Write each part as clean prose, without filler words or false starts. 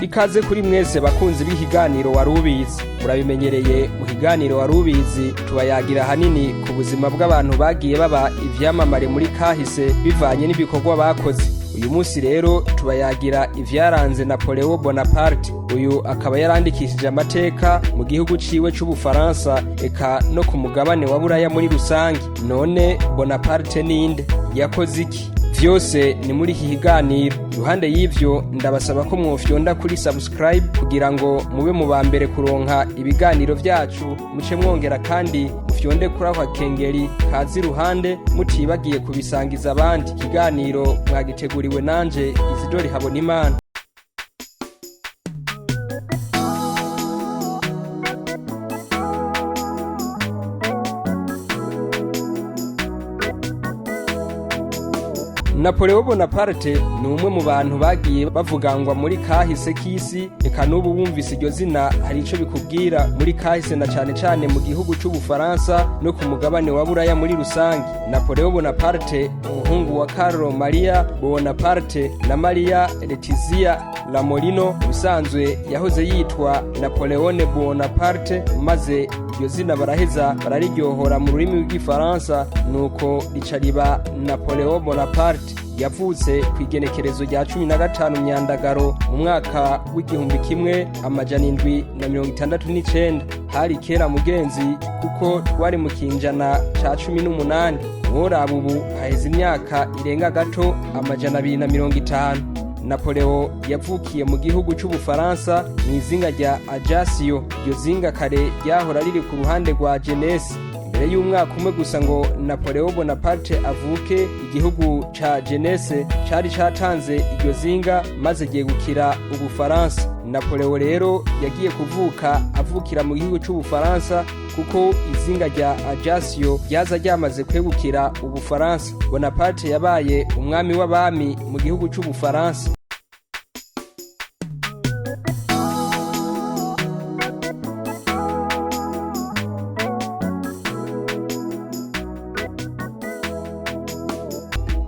Ikaze kuri mwese bakunzi b'ikiganiro Warubizi. Murabimenyereye, mu kiganiro Warubizi tubayagira ahanini ku buzima bw'abantu bagiye baba ivyamamare muri kahise bivanye n'ibikorwa bakoze. Uyu munsi rero tubayagira ivyaranze Napoleon Bonaparte. Uyu akaba yarandikishije amateka mu gihugu ciwe c'Ubufaransa, eka no ku mugabane wa Buraya muri rusange. None Bonaparte ninde? Yakoze iki? Vyose ni muri iki kiganiro. Iruhande y'ivyo, ndabasaba ko mwofyonda kuri subscribe kugira ngo mube mu ba mbere kuronka ibiganiro vyacu. Muce mwongera kandi mufyonde kuri ako kengeri kaza iruhande, mutibagiye kubisangiza abandi. Ikiganiro mwagiteguriwe nanje Izidori Habonimana. Napoleon Bonaparte ni umwe mu bantu bagiye bavugangwa muri kahise k'isi, eka n'ubu wumvise iryo zina hari ico bikubwira muri kahise, na cane cane mu gihugu c'Ubufaransa no ku mugabane wa Buraya muri rusange. Napoleon Bonaparte, umuhungu wa Carlo Maria Bonaparte na Maria Letizia Ramolino, ubusanzwe yahoze yitwa Napoleon Bonaparte, maze iryo zina baraheza bararyohora mu rurimi rw'igifaransa, nuko rica riba Napoleon Bonaparte. Yavutse ku igenekerezo rya 15 Myandagaro mu mwaka w'1769. Hari kera mugenzi, kuko twari mu kinjana ca 18. Woraba ubu haheze imyaka irenga gato 250. Napoleo yavukiye mu gihugu c'Ubufaransa mu izinga rya Ajaccio. Iryo zinga kare ryahora riri ku ruhande rwa Genese. Mbere y'umwaka umwe gusa ngo Napoleon Bonaparte avuke, igihugu ca Genese cari catanze iryo zinga maze ryegukira Ubufaransa. Napoleo rero yagiye kuvuka avukira mu gihugu c'Ubufaransa, kuko izinga rya Ajaccio ryaza ryamaze kwegukira Ubufaransa. Bonaparte yabaye umwami w'abami mu gihugu c'Ubufaransa.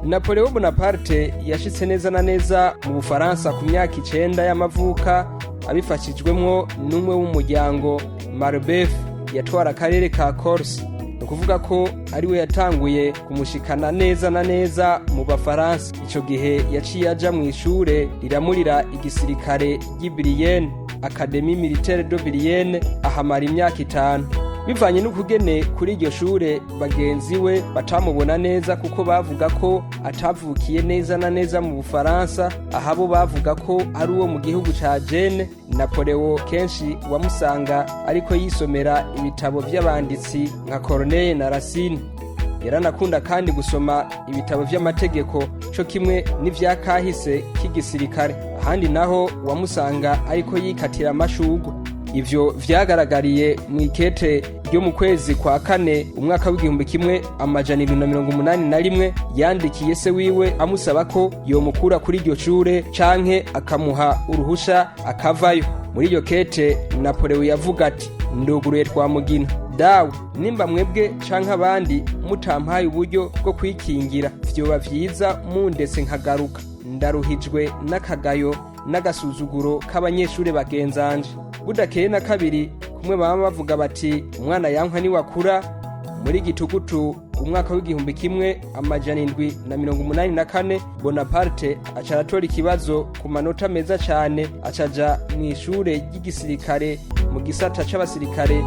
Napoleon Bonaparte yashitse neza na neza mu Bufaransa ku myaka 9 y'amavuka, abifashijwemwo n'umwe w'umuryango Marbeuf yatwara akarere ka Corse. Ni ukuvuga ko ari we yatanguye kumushikana neza na neza mu Bafaransa. Ico gihe yaciye aja mu ishure riramurira igisirikare ry'i Brienne, Académie Militaire de Brienne, ahamara imyaka 5. Bivanye n'ukugene kuri iryo shure bagenzi we batamubona neza, kuko bavuga ko atavukiye neza na neza mu Bufaransa, ahabo bavuga ko ari uwo mu gihugu ca Jene. Napoleo kenshi wamusanga ariko yisomera ibitabo vy'abanditsi nka Corneille na Racine. Yaranakunda kandi gusoma ibitabo vy'amategeko co kimwe n'ivya kahise k'igisirikare. Ahandi naho wamusanga ariko yikatira amashurwe. Ivyo vyagaragariye mu ikete ryo mu kwezi kwa kane umwaka w'1781 yandikiye se wiwe amusaba ko yomukura kuri iryo shure canke akamuha uruhusha akavayo. Muri iryo kete Napoleon yavuga ati: "Nduguruye twamugina dawe, nimba mwebwe canke abandi mutampaye uburyo bwo kwikingira, vyoba vyiza mundetse nkagaruka. Ndaruhijwe n'akagayo n'agasuzuguro k'abanyeshure bagenzanje." Budakeye na kabiri, kumwe baba bavuga bati umwana yankwa niwakura, muri gitugutu umwaka w'1784 Bonaparte aca aratora ikibazo ku manota meza cane, acaja mu ishure ry'igisirikare mu gisata c'abasirikare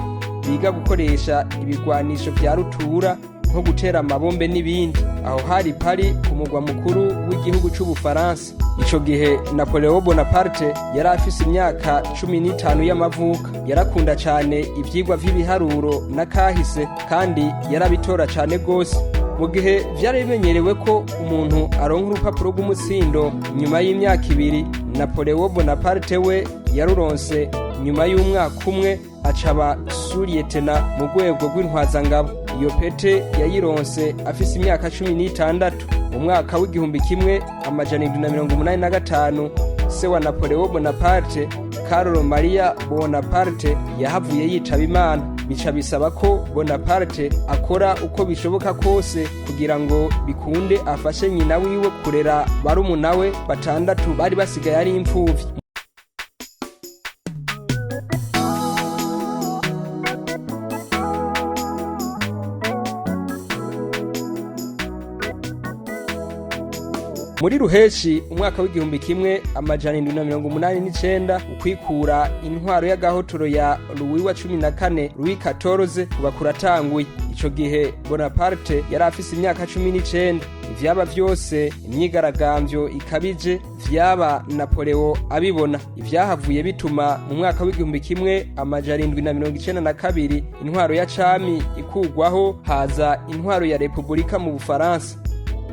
biga gukoresha ibigwanisho vya rutura nko gutera amabombe n'ibindi. Aho hari Paris, ku mugwa mukuru w'igihugu c'Ubufaransa. Ico gihe Napoleon Bonaparte yari afise imyaka 15 y'amavuka. Yarakunda cane ivyigwa vy'ibiharuro n'akahise, kandi yarabitora cane gose. Mu gihe vyari bimenyerewe ko umuntu aronka urupapuro rw'umutsindo nyuma y'imyaka 2, Napoleon Bonaparte we yaruronse nyuma y'umwaka umwe, acaba suriyetena mu rwego rw'intwazangabo. Iyo pete yayironse afise imyaka 16. Mu mwaka w'1785 se wa Napoleon Bonaparte, Carlo Maria Bonaparte, yahavuye yitaba Imana. Bica bisaba ko Bonaparte akora uko bishoboka kose kugira ngo bikunde afashe nyina wiwe kurera barumuna we batandatu bari basigaye ari imfuvyi. Muri ruheshi umwaka w'1789, ukwikura intwaro y'agahotoro ya Louis wa 14, Louis XIV, kuba kuratanguye. Ico gihe Bonaparte yari afise imyaka 19. Ivyaba vyose, imyigaragambyo ikabije vyaba, Napoleo abibona. Ivyahavuye bituma mu mwaka w'1792 intwaro ya cami ikugwaho, haza intwaro ya repubulika mu Bufaransa.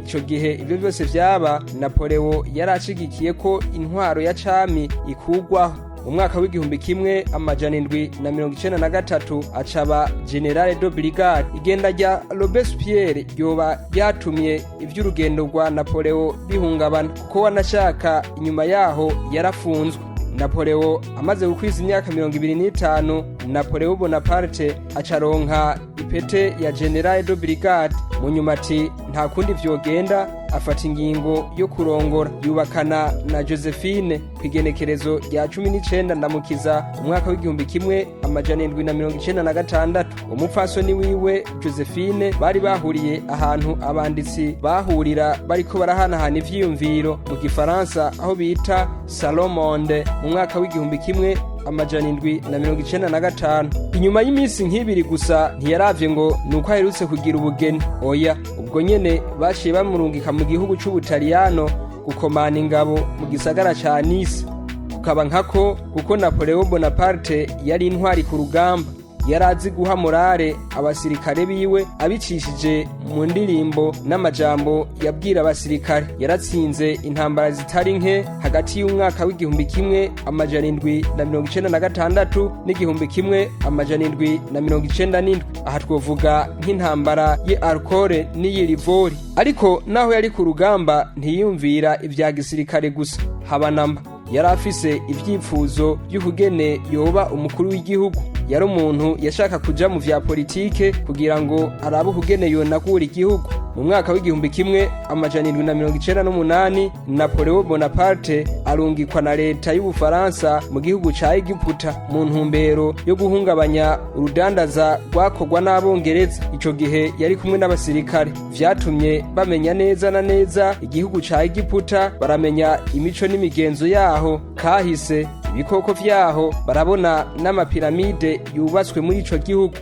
Ico gihe ivyo vyose vyaba, Napoleo yari ashigikiye ko intwaro ya cami ikugwaho. Mu mwaka w'1793 acaba général de brigade. Igenda rya Robespierre ryoba ryatumye ivy'urugendo rwa Napoleo bihungabana, kuko wanashaka inyuma yaho yarafunzwe. Napoleo amaze gukwiza imyaka 25, Napoleo Bonaparte acaronka ipete ya général de brigade. Mu nyuma ati nta kundi vyogenda, afata ingingo yo kurongora, yubakana na Josephine ku igenekerezo rya 19 Ndamukiza umwaka w'1796. Umupfasoni wiwe Josephine bari bahuriye ahantu abanditsi bahurira bariko barahanahana ivyiyumviro mu gifaransa, aho bita Salon Mondain, mu mwaka w'1795. Inyuma y'iminsi nk'ibiri gusa, ntiyaravye ngo ni uko aherutse kugira ubugeni, oya, ubwo nyene baciye bamurungika mu gihugu c'Ubutaliyano gukomana ingabo mu gisagara ca Nice. Kukaba nkako, kuko Napoleo Bonaparte yari intwari ku rugamba, yari azi guha morale abasirikare biwe abicishije mu ndirimbo n'amajambo yabwira abasirikare. Yaratsinze intambara zitari nke hagati y'umwaka w'1796 n'1797. Aha twovuga nk'intambara ye Arcole n'iyi Rivoli. Ariko naho yari ku rugamba, ntiyumvira ibya gisirikare gusa, habanamba. Yari afise ivyipfuzo vy'ukugene yoba umukuru w'igihugu. Yari umuntu yashaka kuja mu vya politike kugira ngo arabe ukugene yonagura igihugu. Mu mwaka w'1798, Napoleo Bonaparte arungikwa na leta y'Ubufaransa mu gihugu ca Egiputa mu ntumbero yo guhungabanya urudandaza rwakorwa n'Abongereza. Ico gihe yari kumwe n'abasirikare, vyatumye bamenya neza na neza igihugu ca Egiputa, baramenya imico n'imigenzo yaho, kahise, ibikoko vyaho, barabona n'amapiramide yubatswe muri ico gihugu.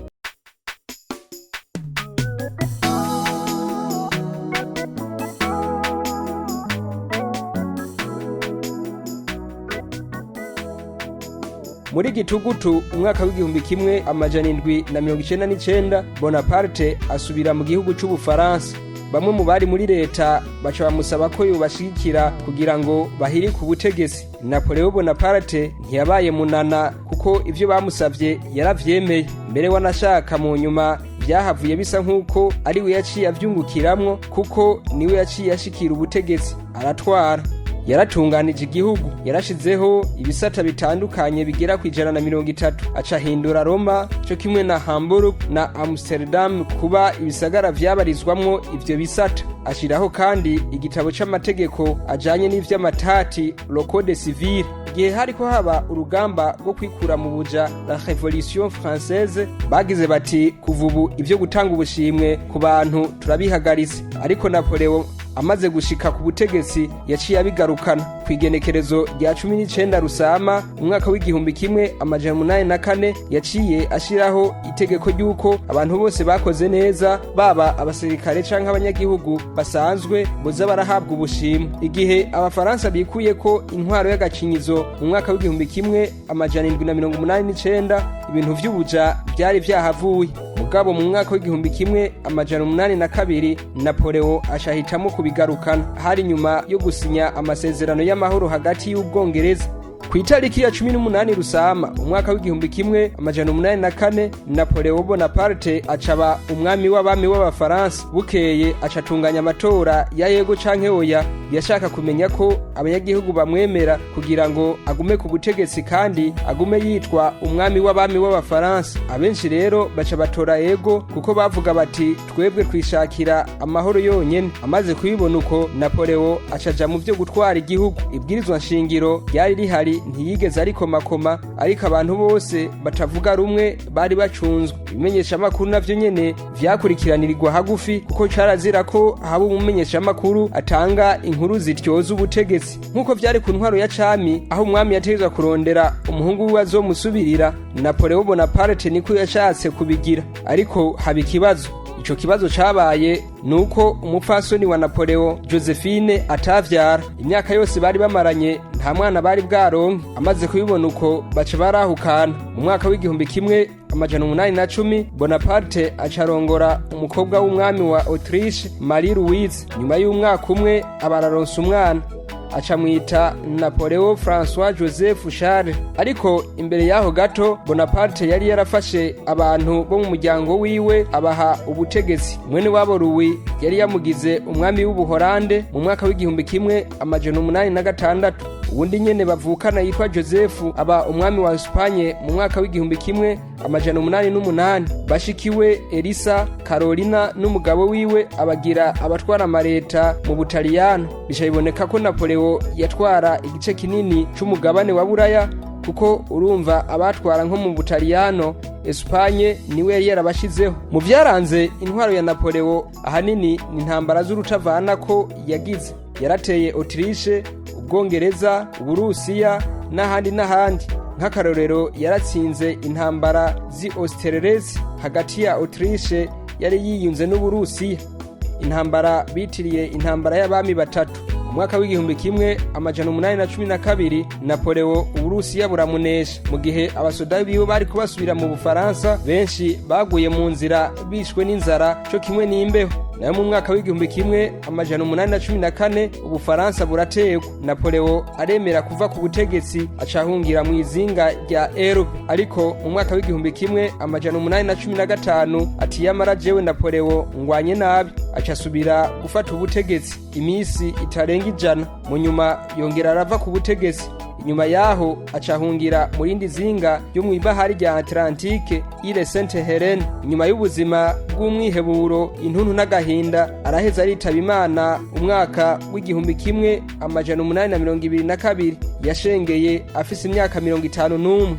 Muri gitugutu umwaka w'1799, Bonaparte asubira mu gihugu c'Ubufaransa. Bamwe mu bari muri leta baca bamusaba ko yobashigikira kugira ngo bahirike ubutegetsi. Napoleo Bonaparte ntiyabaye munana, kuko ivyo bamusavye yaravyemeye. Mbere wanashaka mu nyuma vyahavuye bisa nk'uko ari we yaciye avyungukiramwo, kuko niwe yaciye ashikira ubutegetsi, aratwara. Yaratunganije igihugu, yarashizeho ibisata bitandukanye bigera ku 130, aca ahindura Roma co kimwe na Hamburg na Amsterdam kuba ibisagara vyabarizwamwo ivyo bisata. Ashiraho kandi igitabo c'amategeko ajanye n'ivy'amatati, le code civil. Igihe hariko haba urugamba rwo kwikura mu buja, la Révolution française, bagize bati kuva ubu ivyo gutanga ubushimwe ku bantu turabihagaritse. Ariko Napoleo amaze gushika ku butegetsi yaciye abigarukana. Ku igenekerezo rya 19 Rusama umwaka w'1804, yaciye ashiraho itegeko ry'uko abantu bose bakoze neza, baba abasirikare canke abanyagihugu basanzwe, boza barahabwa ubushimwe. Igihe Abafaransa bikuye ko intwaro y'agacinyizo mu mwaka w'1789, ibintu vy'ubuja vyari vyahavuye. Mugabo mu mwaka w'1802 Napoleo ashahitamo kubigarukana. Hari nyuma yo gusinya amasezerano y'amahoro hagati y'Ubwongereza. Ku itariki ya 18 Rusama umwaka w'1804, Napoleo Bonaparte acaba umwami w'abami w'Abafaransa. Bukeye acatunganya amatora ya yego canke oya. Yashaka kumenya ko abanyagihugu bamwemera kugira ngo agume ku butegetsi kandi agume yitwa umwami w'abami w'Abafaransa. Abenshi rero baca batora yego, kuko bavuga bati twebwe twishakira amahoro yonyene. Amaze kubibona uko, Napoleo acaja mu vyo gutwara igihugu. Ibwirizwa nshingiro ryari rihari Kandi ntiyigeze arikomakoma, ariko abantu bose batavuga rumwe bari bacunzwe. Ibimenyeshamakuru navyo nyene vyakurikiranirirwa hagufi, kuko carazira ko haba umumenyeshamakuru atanga inkuru zityoza ubutegetsi, nk'uko vyari ku ntwaro ya cami, aho umwami yategerezwa kurondera umuhungu wiwe azomusubirira. Napoleon Bonaparte niko yashatse kubigira, ariko haba ikibazo. Ico kibazo cabaye nuko umupfasoni wa Napoleon Josephine atavyara. Imyaka yose bari bamaranye nta mwana bari bwaronke. Amaze kubibona uko, baca barahukana. Mu mwaka w'1810 Bonaparte acarongora umukobwa w'umwami wa Autriche Marie Louise. Nyuma y'umwaka umwe abararonsa umwana, acamwita Napoleon Francois Joseph Charles. Ariko imbere y'aho gato Bonaparte yari yarafashe abantu bo mu muryango wiwe abaha ubutegetsi. Mwene wabo Louis yari yamugize umwami w'Ubuholande mu mwaka w'1806. Uwundi nyene bavukana yitwa Joseph aba umwami wa Espagne mu mwaka w'1808. Bashikiwe Elisa Carolina n'umugabo wiwe abagira abatwara amareta mu Butaliyano. Bica biboneka ko Napoleon yatwara igice kinini c'umugabane wa Buraya, kuko urumva abatwara nko mu Butaliyano, Espagne niwe yari yarabashizeho. Mu vyaranze intwaro ya Napoleon ahanini ni intambara z'urutavanako yagize. Yarateye Autriche, Ubwongereza, Uburusiya n'ahandi n'ahandi. Nk'akarorero, yaratsinze intambara z'i Austerlitz hagati ya Autriche yari yiyunze n'Uburusiya, intambara bitiriye intambara y'abami batatu. Mu mwaka w'1812 Napoleon Uburusiya buramunesha. Mu gihe abasoda biwe bari kubasubira mu Bufaransa, benshi baguye mu nzira bishwe n'inzara co kimwe n'imbeho. Nayo mu mwaka w'1814 Ubufaransa burategwa. Napoleon aremera kuva ku butegetsi, acahungira mu izinga rya Elbe. Ariko mu mwaka w'1815 ati: "Yamara jewe Napoleon ngwanye nabi." Acasubira gufata ubutegetsi imisi itarenga 100. Mu nyuma yongera arava ku butegetsi. Inyuma yaho acahungira mu rindi zinga ryo mw'ibahari rya Atlantike, Ile Sainte Helene. Inyuma y'ubuzima bw'umwiheburo, intuntu n'agahinda, araheza aritaba Imana umwaka w'1822. Yashengeye afise imyaka 51.